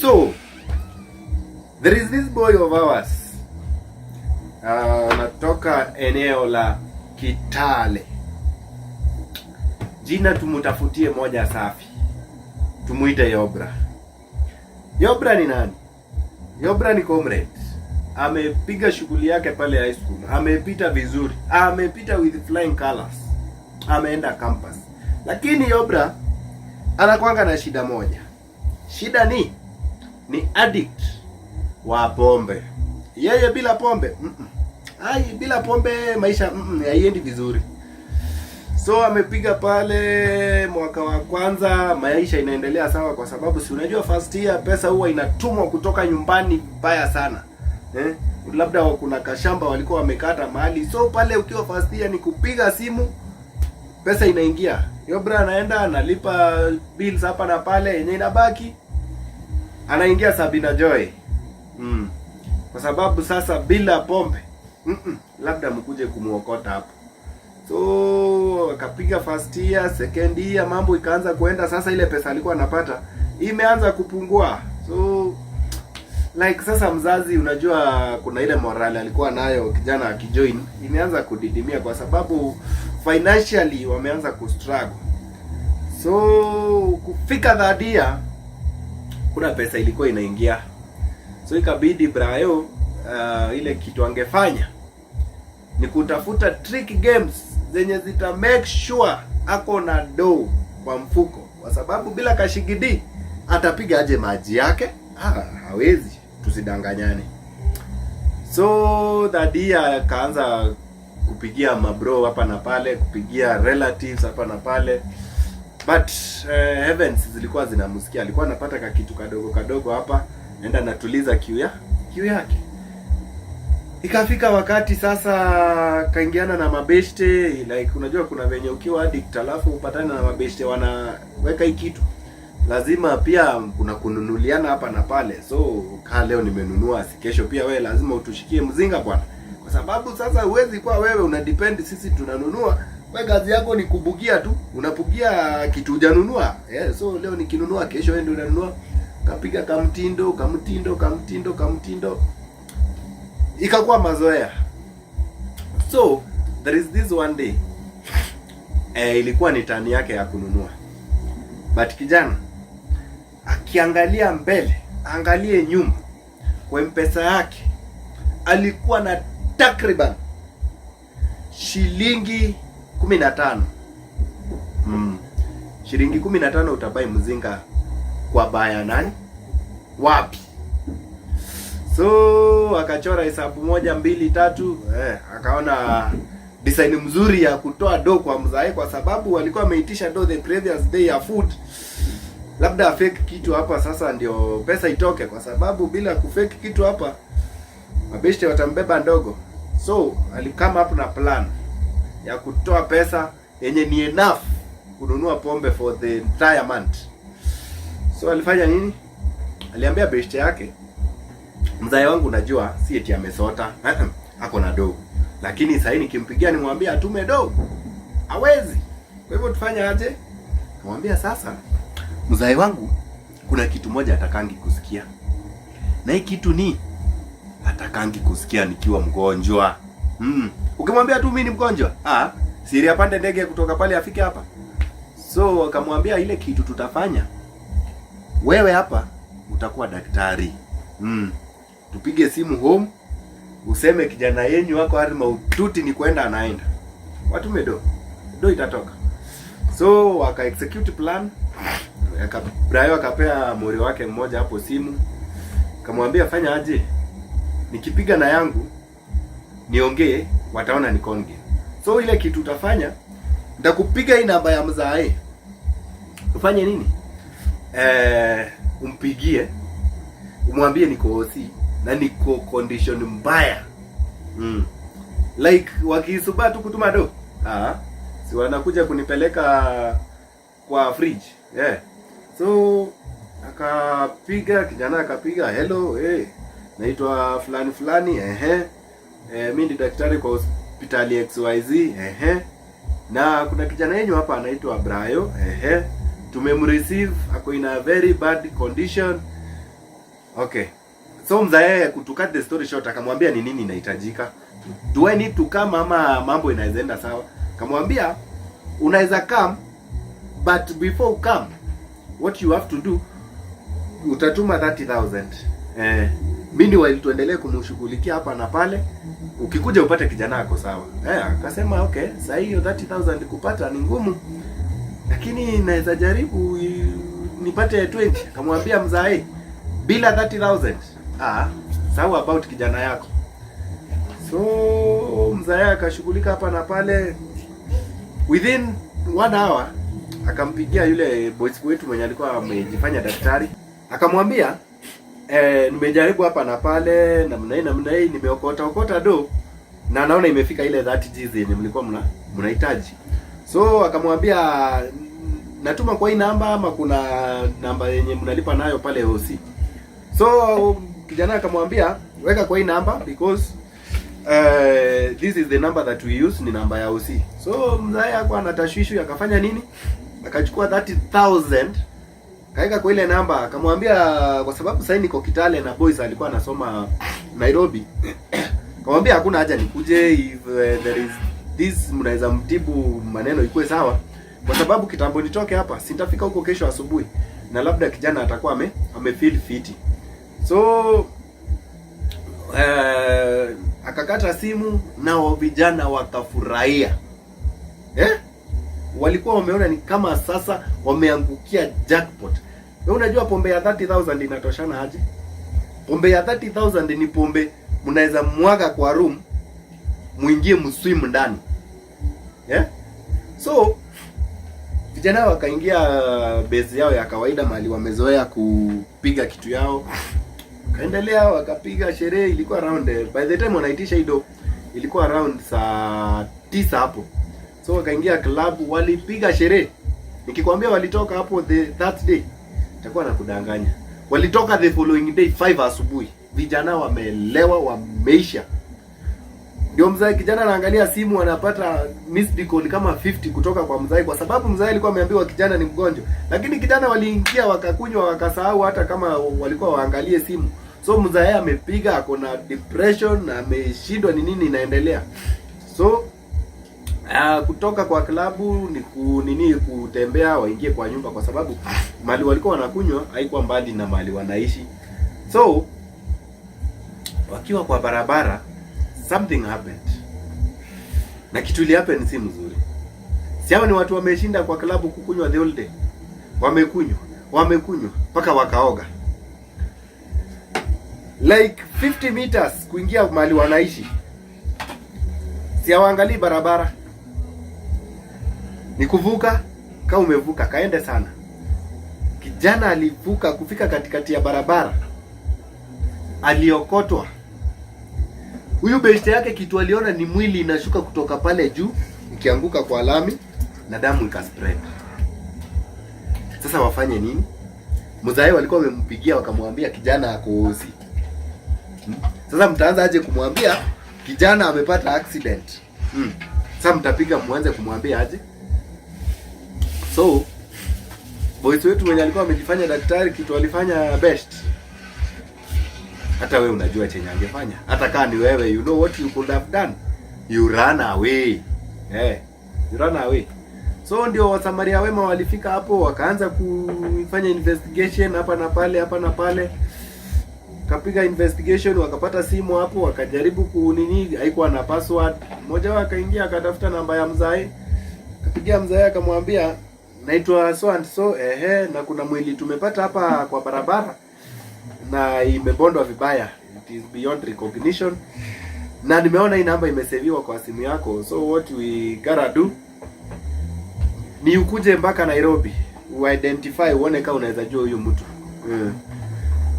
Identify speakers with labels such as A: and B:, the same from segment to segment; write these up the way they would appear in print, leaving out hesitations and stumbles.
A: So there is this boy of ours anatoka eneo la Kitale. Jina tumutafutie moja safi, tumuite Yobra. Yobra ni nani? Yobra ni comrade, amepiga shughuli yake pale high school, amepita vizuri, amepita with flying colors, ameenda campus. Lakini Yobra anakwanga na shida moja. Shida ni addict wa pombe. Yeye bila pombe Ai, bila pombe maisha haiendi vizuri. So amepiga pale mwaka wa kwanza, maisha inaendelea sawa, kwa sababu si unajua first year pesa huwa inatumwa kutoka nyumbani vibaya sana, eh? Labda kuna kashamba walikuwa wamekata mahali, so pale ukiwa first year ni kupiga simu, pesa inaingia. Yobra anaenda analipa bills hapa na pale, yenye inabaki anaingia Sabina Joy. Kwa sababu sasa bila pombe labda mkuje kumuokota hapo. So akapiga first year, second year, mambo ikaanza kuenda. Sasa ile pesa alikuwa anapata imeanza kupungua, so like sasa mzazi, unajua kuna ile morale alikuwa nayo kijana akijoin imeanza kudidimia, kwa sababu financially wameanza kustruggle. So kufika third year kuna pesa ilikuwa inaingia, so ikabidi Brayo, ile kitu angefanya ni kutafuta trick games zenye zita make sure ako na do kwa mfuko, kwa sababu bila kashigidi atapiga aje maji yake? Ah, hawezi, tusidanganyane. So third year akaanza kupigia mabro hapa na pale, kupigia relatives hapa na pale, but heavens zilikuwa zinamsikia. Alikuwa anapata ka kitu kadogo kadogo hapa, enda natuliza kiu yake. Ikafika wakati sasa kaingiana na mabeshte, like unajua kuna venye ukiwa addict alafu upatane na mabeshte wanaweka hii kitu, lazima pia kuna kununuliana hapa na pale. So kaa leo nimenunua, si kesho pia wewe lazima utushikie mzinga bwana, kwa sababu sasa huwezi kuwa wewe una depend sisi tunanunua, wewe kazi yako ni kubugia tu, unabugia kitu hujanunua. Yeah, so leo nikinunua, kesho wewe ndio unanunua. Kapiga kamtindo kamtindo kamtindo kamtindo, ikakuwa mazoea. So there is this one day, ilikuwa ni turn yake ya kununua, but kijana akiangalia mbele, angalie nyuma, kwa mpesa yake alikuwa na takriban shilingi 15. Shilingi 15 utabuy mzinga kwa baya nani wapi? So akachora hesabu moja mbili tatu, akaona design mzuri ya kutoa do kwa mzae, kwa sababu walikuwa wameitisha do the previous day ya food, labda fake kitu hapa sasa ndio pesa itoke, kwa sababu bila kufake kitu hapa mabeshte watambeba ndogo. So alicome up na plan ya kutoa pesa yenye ni enough kununua pombe for the entire month. So alifanya nini? Aliambia beshte yake, "Mzae wangu najua si eti amesota, ako na do, lakini sasa nikimpigia nimwambie atume do hawezi. Kwa hivyo tufanye aje?" Kamwambia, "Sasa mzae wangu kuna kitu moja atakangi kusikia, na hii kitu ni atakangi kusikia nikiwa mgonjwa. Ukimwambia tu mimi ni mgonjwa, ah, siri apande ndege kutoka pale afike hapa." So akamwambia, "Ile kitu tutafanya, wewe hapa utakuwa daktari. Tupige simu home, useme kijana yenyu wako hali mahututi, ni kwenda anaenda, watume do, do itatoka." So waka execute plan. Brayo akapea mori wake mmoja hapo simu, kamwambia, "Fanya aje, nikipiga na yangu niongee, wataona ni con game. So ile kitu utafanya, nitakupiga hii namba ya mzae, ufanye nini? Umpigie umwambie niko hosi na niko condition mbaya. Like wakisuba tu kutuma do, ah, si wanakuja kunipeleka kwa fridge." Yeah. So akapiga, kijana akapiga, "Hello, hey, naitwa fulani fulani, ehe, mi ni daktari kwa hospitali XYZ, ehe, na kuna kijana yenyu hapa anaitwa Brayo, ehe, tumemreceive ako in a very bad condition. Okay. So mzae, to cut the story short, akamwambia, "Ni nini inahitajika? Do I need to come ama mambo inaweza enda sawa?" Akamwambia, "Unaweza come, but before you come, what you have to do, utatuma 30,000. Meanwhile tuendelee kumshughulikia hapa na pale. Ukikuja upate kijana ako sawa." Akasema, "Okay, sasa hiyo 30,000 kupata ni ngumu, lakini naweza jaribu nipate 20." Akamwambia, "Mzae, bila 30,000, ah, sawa about kijana yako." So mzae akashughulika hapa na pale. Within one hour akampigia yule boys wetu mwenye alikuwa amejifanya daktari, akamwambia, "Nimejaribu hapa na pale, namna hii namna hii, nimeokota okota do na naona imefika ile 30 Gs yenye mlikuwa mnahitaji." So akamwambia, "Natuma kwa hii namba ama kuna namba yenye mnalipa nayo pale OC?" So kijana akamwambia, "Weka kwa hii namba because this is the number that we use, ni namba ya OC." So mzae hakuwa na tashwishi, akafanya nini? Akachukua 30,000 kaeka kwa ile namba, akamwambia, "Kwa sababu sasa niko Kitale," na boys alikuwa anasoma Nairobi, akamwambia, "Hakuna haja nikuje, if there is this, mnaweza mtibu maneno ikuwe sawa, kwa sababu kitambo nitoke hapa sitafika huko kesho asubuhi, na labda kijana atakuwa ame feel fiti." So akakata simu nao vijana wakafurahia, eh? Walikuwa wameona ni kama sasa wameangukia jackpot. Wewe unajua pombe ya 30,000 inatoshana aje? Pombe ya 30,000 ni pombe mnaweza mwaga kwa room, muingie mswim ndani, yeah? So vijana wakaingia base yao ya kawaida mahali wamezoea kupiga kitu yao, kaendelea wakapiga sherehe. Ilikuwa around by the time wanaitisha hido ilikuwa around saa 9 hapo. So wakaingia club, walipiga sherehe. Nikikwambia walitoka hapo the that day, itakuwa nakudanganya. Walitoka the following day 5 asubuhi, vijana wamelewa, wameisha. Ndio mzae kijana anaangalia simu, anapata missed call kama 50 kutoka kwa mzae, kwa sababu mzae alikuwa ameambiwa kijana ni mgonjwa, lakini kijana waliingia wakakunywa wakasahau hata kama walikuwa waangalie simu. So mzae amepiga, ako na depression na ameshindwa ni nini inaendelea. So kutoka kwa klabu ni ku nini, kutembea waingie kwa nyumba, kwa sababu mahali walikuwa wanakunywa haikuwa mbali na mahali wanaishi. So wakiwa kwa barabara, something happened, na kitu ili happen si mzuri. Si hao ni watu wameshinda kwa klabu kukunywa the whole day, wamekunywa wamekunywa mpaka wakaoga, like 50 meters kuingia mahali wanaishi, si hawaangalii barabara, ni kuvuka. Kama umevuka kaende sana. Kijana alivuka kufika katikati ya barabara, aliokotwa. Huyu beshte yake kitu aliona ni mwili inashuka kutoka pale juu ikianguka kwa lami na damu ikaspread. Sasa wafanye nini? Mzae walikuwa wamempigia wakamwambia kijana ako hosi. Sasa mtaanza aje kumwambia kijana amepata accident? Sasa mtapiga mwanze kumwambia aje? So boys wetu mwenye alikuwa amejifanya daktari, kitu alifanya best, hata we unajua chenye angefanya. Hata kaa ni wewe, you know what you could have done? You run away. You run away. So ndio wasamaria wema walifika hapo, wakaanza kufanya investigation hapa na pale, hapa na pale, kapiga investigation, wakapata simu hapo, wakajaribu kunini, haikuwa na password. Mmoja wao akaingia akatafuta namba ya mzae, akapigia mzae akamwambia, "Naitwa so and so, ehe, na kuna mwili tumepata hapa kwa barabara na imebondwa vibaya, it is beyond recognition, na nimeona hii namba imeseviwa kwa simu yako, so what we gotta do ni ukuje mpaka Nairobi uidentify, uone kama unaweza jua huyu mtu."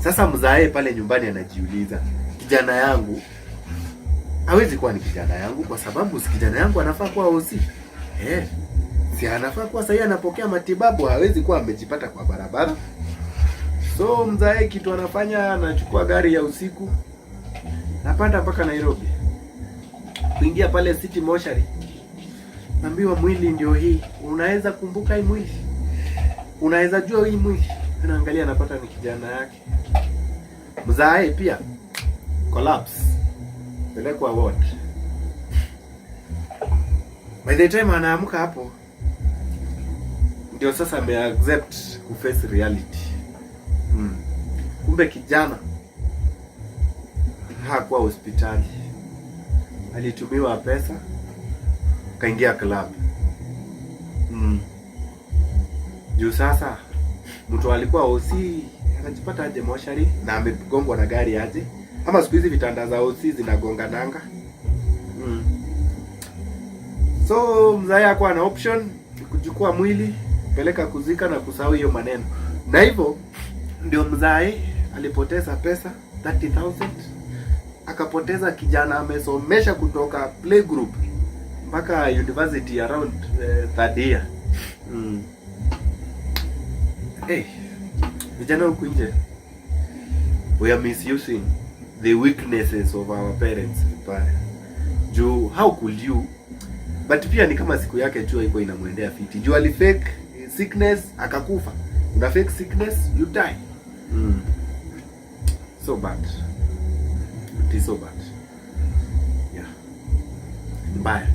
A: Sasa mzae pale nyumbani anajiuliza, kijana yangu hawezi kuwa ni kijana yangu kwa sababu si kijana yangu anafaa kuwa OC. Si anafaa kuwa sahii anapokea matibabu, hawezi kuwa amejipata kwa barabara. So mzae kitu anafanya, anachukua gari ya usiku, napanda mpaka Nairobi, kuingia pale City Mortuary, naambiwa mwili ndio hii. "Unaweza kumbuka hii mwili? Unaweza jua hii mwili?" Anaangalia, anapata ni kijana yake. Mzae pia collapse, pelekwa ward. By the time anaamka hapo, ndio sasa ameaccept kuface reality. Kumbe kijana hakuwa hospitali, alitumiwa pesa kaingia club. Juu sasa mtu alikuwa hosi anajipata aje moshari na amegongwa na gari aje? Ama siku hizi vitanda za hosi zinagongananga. So mzae hakuwa na option, kuchukua mwili, peleka kuzika na kusahau hiyo maneno, na hivyo ndio mzae alipoteza pesa 30,000, akapoteza kijana amesomesha kutoka playgroup mpaka university around third year. Hey, vijana huku nje, we are misusing the weaknesses of our parents vibaya. Juu how could you? But pia ni kama siku yake tu haikuwa inamwendea fiti. Juu alifake sickness akakufa. Una fake sickness, you die. So bad. It is so bad. Yeah. Ni mbaya.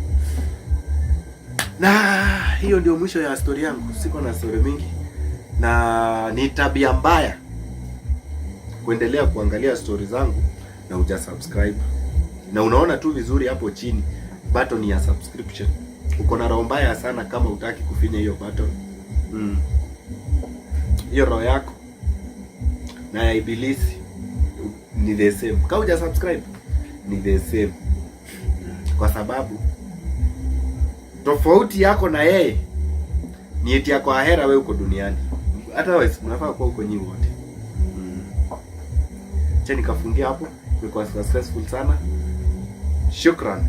A: Na hiyo ndio mwisho ya story yangu. Siko na story mingi, na ni tabia mbaya kuendelea kuangalia story zangu na huja subscribe, na unaona tu vizuri hapo chini button ya subscription. Uko na roho mbaya sana kama hutaki kufinya hiyo button. Hiyo roho yako na ya ibilisi ni the same. Kama huja subscribe ni the same, kwa sababu tofauti yako na yeye ni eti yako ahera, wewe uko duniani. Otherwise mnafaa kuwa uko nyinyi wote. Acha nikafungia hapo, imekuwa successful sana. Shukran.